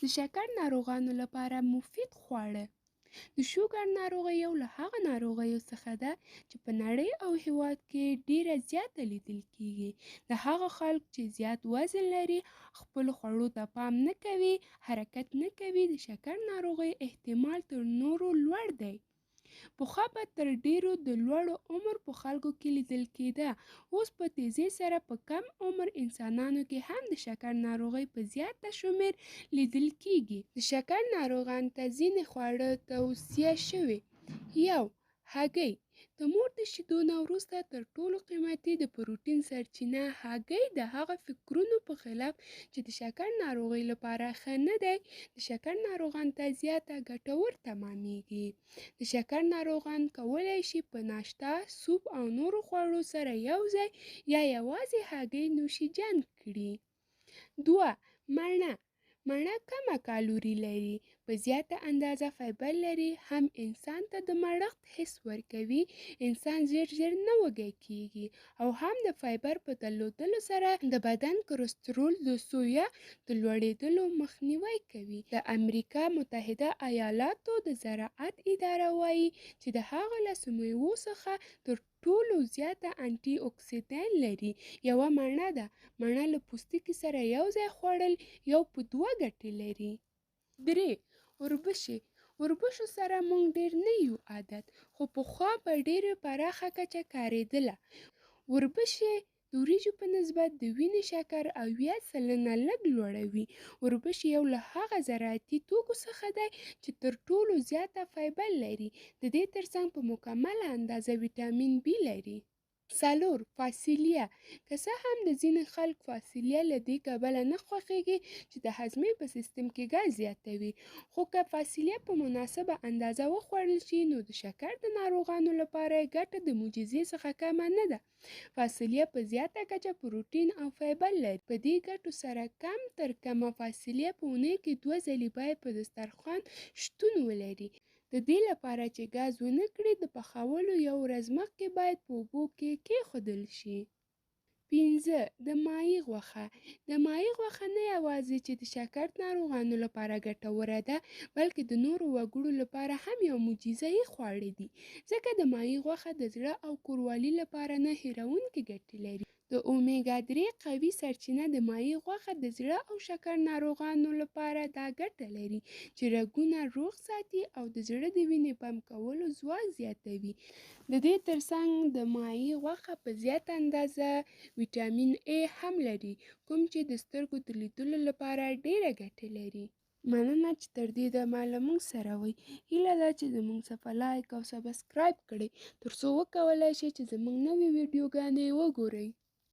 د شکر ناروغانو لپاره مفید خواړه. د شوګر ناروغي یو له هغه ناروغیو څخه ده چې په نړۍ او هیواد کې ډیره زیاته لیدل کیږي. د هغه خلک چې زیات وزن لري، خپلو خوړو ته پام نه کوي، حرکت نه کوي، د شکر ناروغۍ احتمال تر نورو لوړ دی. پخوا به تر ډېرو د لوړو عمر په خلکو کې لیدل کېده، اوس په تېزۍ سره په کم عمر انسانانو کې هم د شکر ناروغۍ په زیاته شمېر لیدل کېږي. د شکر ناروغانو ته ځینې خواړه توصیه شوي. 1. هګۍ. د مور د شیدو نه وروسته تر ټولو قیمتي د پروټین سرچینه هګۍ د هغه فکرونو په خلاف چې د شکر ناروغۍ لپاره ښه نه دی، د شکر ناروغان ته زیاته ګټور تمامیږي. د شکر ناروغان کولی شي په ناشتا، سوپ او نورو خوړو سره یو ځای یا یوازې هګۍ نوشي جان کړي. 2. مڼه. مڼه کمه کالوري لري، په زیاته اندازه فایبر لري، هم انسان ته د مړښت حس ورکوي، انسان ژر ژر نه وږی کیږي او هم د فایبر په درلودلو سره د بدن کلسترول د سویه د لوړېدلو مخنیوی کوي. د امریکا متحده ایالاتو د زراعت اداره وایي چې د هغه لسو میوو څخه تر ټولو زیاته انټي اکسیدان لري یوه مڼه ده. مڼه له پوستکي سره یو ځای خوړل یو په دوه ګټې لري. 3. وربشې. وربشو سره مونږ ډېر نه یو عادت، خو پخوا په ډېره پراخه کچه کارېدله. وربشې د وریجو په نسبت د وینې شکر 70% لږ لوړوي. وربشې یو له هغه زراعتي توکو څخه دی چې تر ټولو زیاته فایبر لري. د دې ترڅنګ په مکمله اندازه ویټامین بي لري. 4. فاصلیه. که څه هم د ځینې خلک فاصلیه له دې کبله نه خوښیږي چې د هضمې په سیستم کې ګاز زیاتوي، خو که فاصلیه په مناسبه اندازه وخوړل شي نو د شکر د ناروغانو لپاره یې ګټه د معجزې څخه کمه نه ده. فاصلیه په زیاته کچه پروټین او فایبر لري. په دې ګټو سره کم تر کمه فاصلیه په اونۍ کې 2 ځلې باید په دسترخوان شتون ولري. د دې لپاره چې ګاز ونه کړي د پخولو یو ورځ مخکې باید په اوبو کې کېښودل شي. 5. د ماهي غوښه. د ماهي غوښه نه یوازې چې د شکر ناروغانو لپاره ګټوره ده، بلکې د نورو وګړو لپاره هم یو معجزه یي خواړه دي، ځکه د ماهي غوښه د زړه او کوروالي لپاره نه هېروونکې ګټې لري. د اومیګا 3 قوي سرچینه د ماهي غوښه د زړه او شکر ناروغانو لپاره دا ګټه لري چې رګونه روغ ساتي او د زړه د وینې پمپ کولو ځواک زیاتوي. د دې ترڅنګ د ماهي غوښه په زیاته اندازه ویټامین ای هم لري، کوم چې د سترګو د لیدلو لپاره ډېره ګټه لري. مننه چې تر دې دمه له موږ سره وئ. هیله ده چې زموږ صفحه لایک او سبسکرایب کړئ تر څو وکولای شئ چې زموږ نوې ویډیوګانې وګورئ.